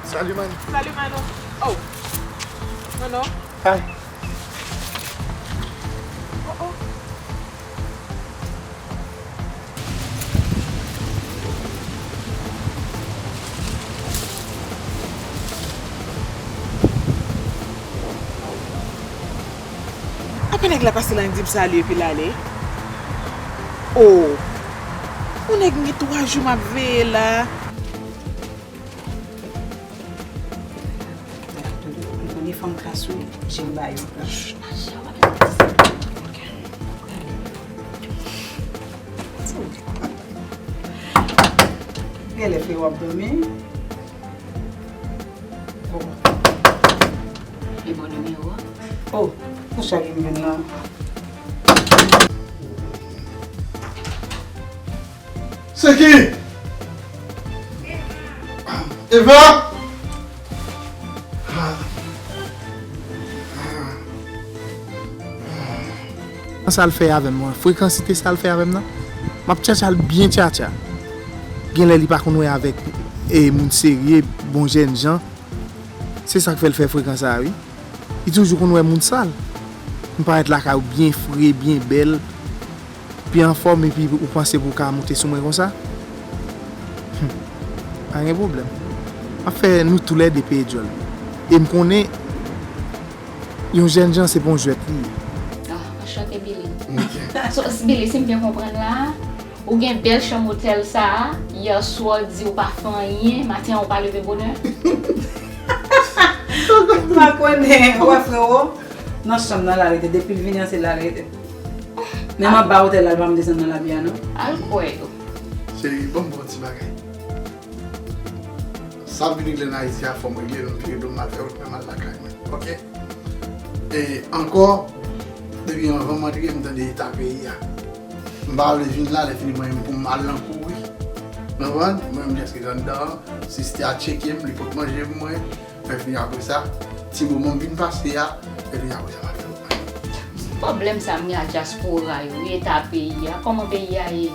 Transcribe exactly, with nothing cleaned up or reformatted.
Salut, man. Salut, Mano. Oh. Mano. Hi. Oh, oh. Apa nèg la pase la, li di m salye epi l ale? Oh. Yon nèg m gen twa jou m ap veye la. Ou konnen fanm kras wi, je m ba yo. Genlè frè w ap dòmi. Oh. E bon nimewo a? Oh, pou sa ki m jwenn la. Se ki? Eva? Sa l fè avè m, frekansite sa l fè avè m nan. M ap tchatcha l byen tchatcha. Genlè li pa konn wè avèk e, moun serye, bon jènjan. Se sa k fè l fè frekan sa a, wi. Li toujou konn wè moun sal. M parèt lakay ou byen fre, byen bèl, byen anfòm, epi ou panse pou w ka monte sou mwen konsa? Hum, pa gen pwoblèm. M ap fè nou toulède peye djòl. E m konnen yon jènjan se pa yon jwèt li ye. Ah, anchante, Billy. Ok. So, Billy, si m byen konprann la, ou gen bèl chanm otèl sa a, yè swa w di ou pa fè anyen, maten an ou pa leve bonè? M pa konnen, ou wè frero, nan chanm nan la rete, depi l vini an se la rete. Menm anba otèl la, l pa m desann nan labi a non. Al kwè yo. Cheri, ban m bon ti bagay. Sa vin regle nan Ayiti a, fò m regle l, m vire do m al fè wout mwen, m al lakay mwen. Ok? E ankò, depi anvan m antre, m tande eta peyi a. M pa vle vin la, lè fini mwen menm pou m al nan kouri. Konprann? Mwen menm jis rete anndan an, sista a tcheke m, li pot manje pou mwen. Lè fini apre sa, ti moman m vin pase a, lè fini apre sa, m al fè wout mwen. Pwoblèm sa m gen ak dyaspora yo, wi, eta peyi a, kòman peyi a ye?